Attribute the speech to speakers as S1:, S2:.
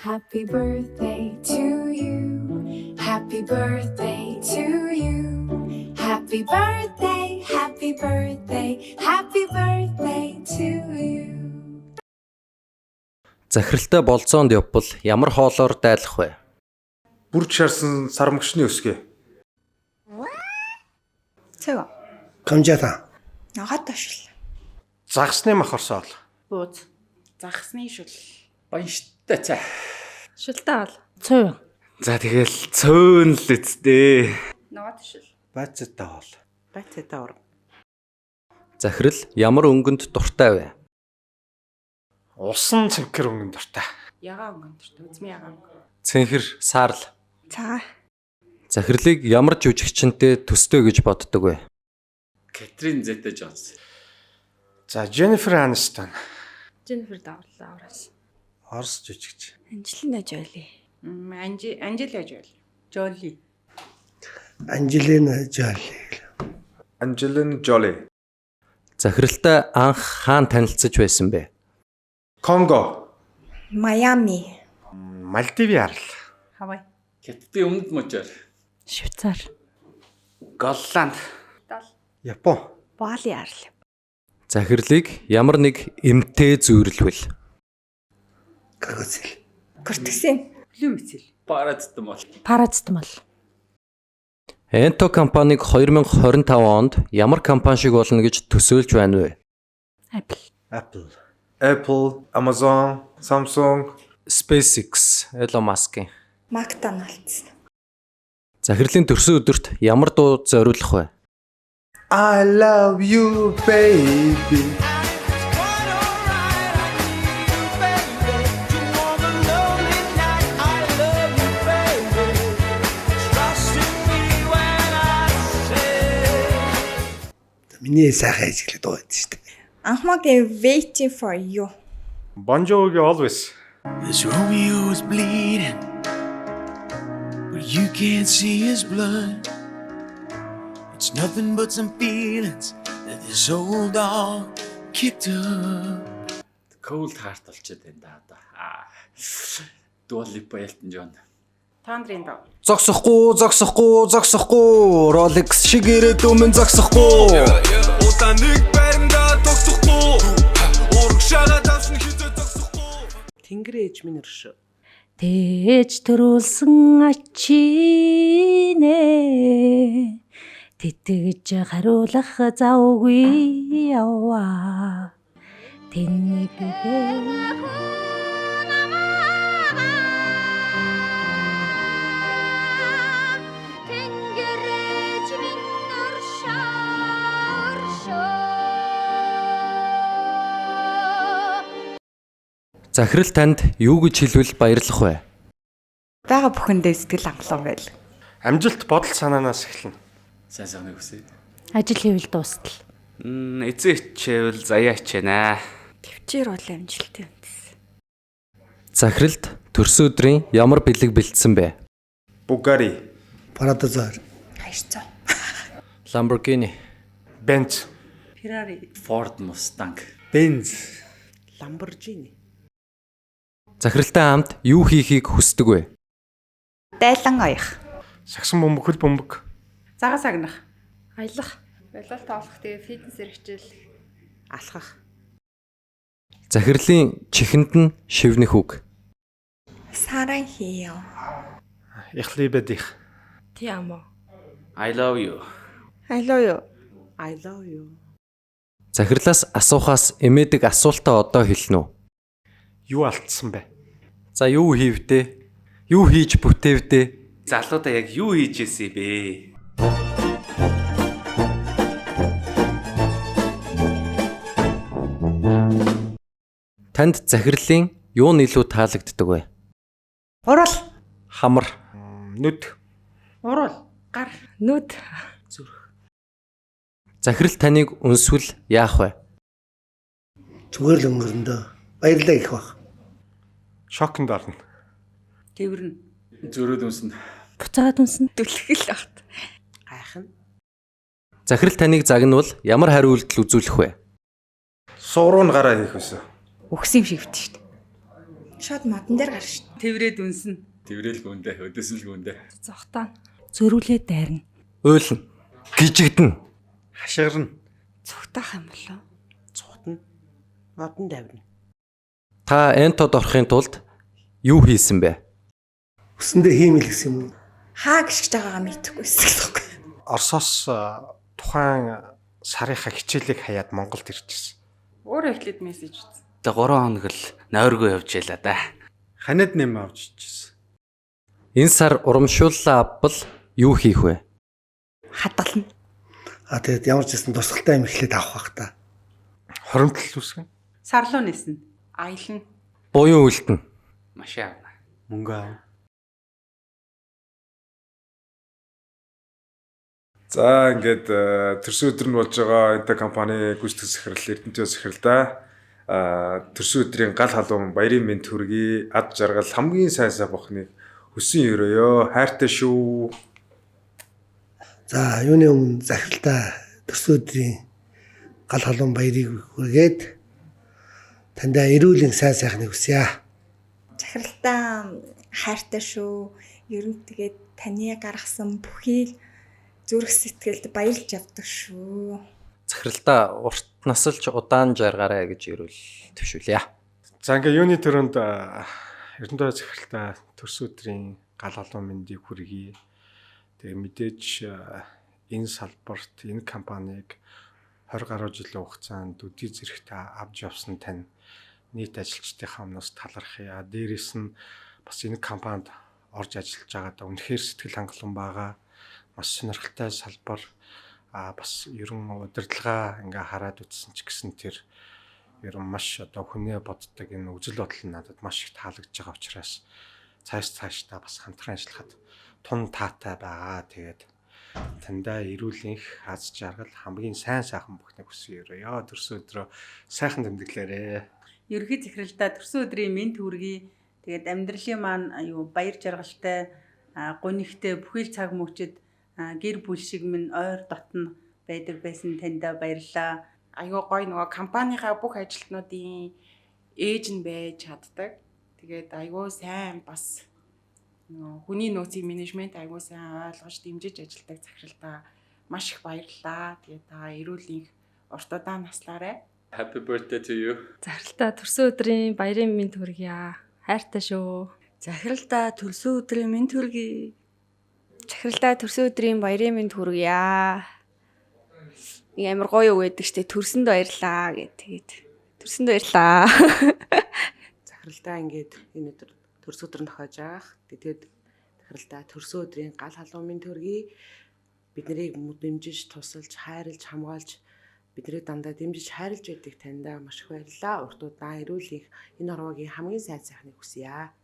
S1: Happy birthday to you. Happy birthday to you. Happy birthday, happy birthday, happy birthday to you.
S2: Захиралтай болзоонд явбал ямар хоолоор дайлах вэ?
S3: Бүрд шарсан сармагчны өсгий.
S4: Цэв.
S5: Камжата.
S4: Ногоот тошил.
S3: Загсны мах орсоол.
S6: Бууз. Загсны шүл.
S7: Баянштай цай.
S8: Шилтэй бол. Цуй.
S7: За тэгэл цөөн л үсттэй.
S4: Ногоот тошил.
S3: Бацтай хоол.
S6: Бацтай ор.
S2: Захирал ямар өнгөнд дуртай вэ?
S3: Усан цэнхэр өнгөн дуртай.
S6: Ягаан өнгөн дуртай. Үзмийн ягаан өнгө.
S2: Цэнхэр, саарл.
S4: Цагаан.
S2: Захирлыг ямар жүжигчэнтэй төстэй гэж боддог вэ?
S7: Кэтрин Зета Джонс.
S3: За Jennifer Aniston.
S8: Jennifer Lawrence.
S5: Орос жүжигч.
S4: Анжелина Жоли.
S6: Анжи Анжела Жоли. Жоли.
S5: Анжелина Жоли.
S3: Angelina Jolie.
S2: Захиралтай анх хаан танилцаж байсан бэ?
S3: Конго.
S4: Майами.
S3: Мальдивын арал.
S6: Хавай.
S7: Хятадын өмнөд мужаар.
S8: Швейцар.
S7: Голланд.
S5: Япон.
S4: Бали арал.
S2: Захирлыг ямар нэг эмтэй зүйрлвэл?
S5: Гагцэл.
S4: Кортексын.
S6: Плюмцэл.
S7: Парацетамол.
S8: Парацетамол.
S2: Энто компаниг 2025 онд ямар компани шиг болно гэж төсөөлж байна вэ?
S8: Apple.
S5: Apple.
S3: Apple, Amazon, Samsung,
S2: SpaceX, Elon Musk-ийн.
S4: McDonald's.
S2: Захирлын төрсөн өдөрт ямар дуу зориулах вэ?
S3: I love you baby.
S5: Миний сайхан ажиглаад дуу байдаг шүү дээ.
S4: Анхмагийн Waiting for You.
S3: Bon Jovi Always.
S9: This Romeo is bleeding, but you can't see his blood. It's nothing but some feelings that this old dog kicked up.
S7: Cold Heart болчиход байна да одоо. Аа. Dua Lipa, Elton John.
S6: Тандрын доо.
S2: Зогсохгүй, зогсохгүй, зогсохгүй. Rolex шиг ирээд өмнө зогсохгүй.
S9: Удаан нэг баримдаа тогтохгүй. Урагшаага давшин хизээ зогсохгүй.
S6: Тэнгэр ээж минь өршөө.
S8: Тээж төрүүлсэн ачинэ. Тэтгэж хариулах завгүй яваа. Тэнэг
S1: Тэнгэрэж минь өршөө өршөө.
S2: Захирал танд юу гэж хэлвэл баярлах вэ?
S4: Бага бүхэндээ сэтгэл хангалуун байл.
S3: Амжилт бодол санаанаас эхэлнэ.
S7: Сайн сайхныг хүсье.
S8: Ажил хийвэл дуустал.
S7: Эзэн хичээвэл заяа хичээнэ.
S4: Төвчээр бол амжилтын үндэс.
S2: Захиралд төрсөн өдрийн ямар бэлэг бэлдсэн бэ?
S3: Bugatti,
S5: Prado зоор.
S4: Хайрцаа.
S2: Lamborghini,
S3: Benz,
S6: Ferrari.
S7: Ford Mustang.
S5: Benz.
S6: Lamborghini.
S2: Захиралтай хамт юу хийхийг хүсдэг вэ?
S4: Дайлан оёх.
S3: сагсан бөмбөг, хөл бөмбөг,
S6: Цагаан сагнах.
S8: Аялах.
S10: Волейбол тоглох тэгээ фитнес хэрэгжээл
S6: Алхах.
S2: Захирлын чихэнд нь шивнэх үг.
S4: Саран хийё.
S3: Ихлибедих.
S8: Ти амо.
S7: I love you.
S4: I love you.
S6: I love you.
S2: Захирлаас асуухаас эмээдэг асуултаа одоо хэлнэ үү?
S3: Юу алдсан бэ?
S2: За юу хийвдэ? Юу хийж бүтээвдэ?
S7: Залуудаа яг юу хийж исэн бэ?
S2: Танд захирлын юу нь илүү таалагддаг вэ?
S6: Хурал.
S2: Хамар,
S3: Нүд,
S6: Урал. Гар.
S8: Нүд.
S2: Захирал таныг үнсвэл яах вэ?
S5: Зүгээр л өнгөрөндөө. Баярлалаа гэх бах.
S3: шоконд орно.
S6: Тэвэрнэ.
S7: Зөрөөд үнснэ.
S8: Буцаагаад үнсэн.
S4: Түлхэл багт.
S6: Гайхна.
S2: Захирал таныг загнавал ямар хариу үйлдэл үзүүлэх вэ?
S3: Сууруу нь гараа хийх байсан.
S4: Өгсөн юм шиг бит шүү дээ. Шууд модон дээр гарна шүү.
S6: Тэврээд үнснэ.
S7: Тэврэл гүндэ, өдөөсөл гүндэ.
S10: Зогтаана.
S8: Зөрүүлээ дайрна.
S2: Уйлна. Гжигдэн.
S3: Хашгирна.
S4: Цугтаах юм болов.
S6: Цухтна. Модон давирна.
S2: Та Энтод орохын тулд юу хийсэн бэ?
S5: Үсэндээ хиймэл гэсэн юм уу?
S4: Хаа гიშгэж байгаагаа мэдэхгүй байсан гэсэн үг.
S3: Оросоос тухайн сарынхаа хичээлийг хаяад Монголд ирчихсэн.
S10: Өөрөө эхлээд мессеж утсан.
S11: Тэгээ 3 хоног л нойргүй явж ялаа да.
S3: Ханад нэм авч ичсэн.
S2: Энэ сар урамшууллаа авбал юу хийх вэ?
S4: Хадгална.
S5: А тэгээд ямар ч гэсэн дурсгалтай юм эхлээд авах бах та.
S3: Хоримтлал үүсгэн.
S6: Сарлуу ниснэ.
S10: Аялна.
S2: Буян үлдэнэ.
S11: Машин авна.
S3: Мөнгө аав.
S12: За ингээд төрсөн өдөр нь болж байгаа Энта компани гүйцэтгэх захирал Эрдэнэт захиралдаа төрсөн өдрийн гал халуун баярын мэнд хүргэе. Ад жаргал хамгийн сайн сайн бохныг хүссэн өрөөё. Хайртай шүү.
S5: За юуны өмнө захиралдаа төрсөн өдрийн гал халуун баярыг хүргээд таньдаа эрүүл сайн сайхныг хүсье.
S4: Захиралдаа хайртай шүү. Ер нь тэгээд таны гаргасан бүхий л зүрх сэтгэлд баярлж явдаг шүү.
S2: Захиралдаа урт насалж удаан жаргаарай гэж өрөөл төвшүүлье.
S3: За ингээ юуны төрөнд Эрдэнэт захиралдаа төрсөн өдрийн гал халуун мэндийг хүргэе. Тэгээ мэдээж энэ салбарт энэ компанийг 20 гаруй жилийн хугацаанд өдий зэрэгтэй авч явсан тань нийт ажилчдынхаа өмнөөс талархъя. Дээрээс нь бас энэ компанид орж ажиллаж байгаадаа үнэхээр сэтгэл хангалуун байгаа. Маш сонирхолтой салбар бас ерөн удирдлага ингээ хараад үзсэн ч гэсэн тэр ерөн маш одоо хүнээ боддог энэ үзэл бодол нь надад маш их таалагдж байгаа учраас цааш цаашдаа бас хамтран ажиллахад тун таатай байгаа. Тэгээд таньдаа эрүүл энх, аз жаргал, хамгийн сайн сайхан бүхнийг хүсэн өрөөё. Төрсөн өдрөө сайхан тэмдэглээрэй.
S6: Ерөнхий захиралдаа төрсөн өдрийн мэнд хүргэе. Тэгээд амьдралын маань юу баяр жаргалтай, гунигтай бүхий л цаг мөчид гэр бүл шиг минь ойр дотно байдаг байсан таньдаа баярлалаа.
S10: Айгүй гоё нөгөө компанийнхаа бүх ажилтнуудын ээж нь байж чаддаг. Тэгээд айгүй сайн бас нөгөө хүний нөөцийн менежмент айгүй сайн ойлгож дэмжиж ажилладаг захиралдаа маш их баярлалаа. Тэгээд та эрүүл энх урт удаан наслаарай.
S7: Happy birthday to you.
S10: Захиралдаа төрсөн өдрийн баярын мэнд хүргье. Хайртай шүү.
S6: Захиралдаа төрсөн өдрийн мэнд хүргэе.
S10: Захиралдаа төрсөн өдрийн баярын мэнд хүргье. Нэг амар гоё үг байдаг штэ төрсөнд баярлаа гэд тэгээд төрсөнд баярлаа.
S6: Захиралдаа ингээд энэ өдөр төрсөн өдөр нь тохиож байгаа. Тэгээд захиралдаа төрсөн өдрийн гал халуун мэнд хүргэе. Бид нарыг дэмжиж, тусалж, хайрлж, хамгаалж бидний дандаа дэмжиж хайрлж байдаг таньдаа маш их баярлалаа. Урт удаан эрүүл энх энэ хорвоогийн хамгийн сайн сайхныг хүсье.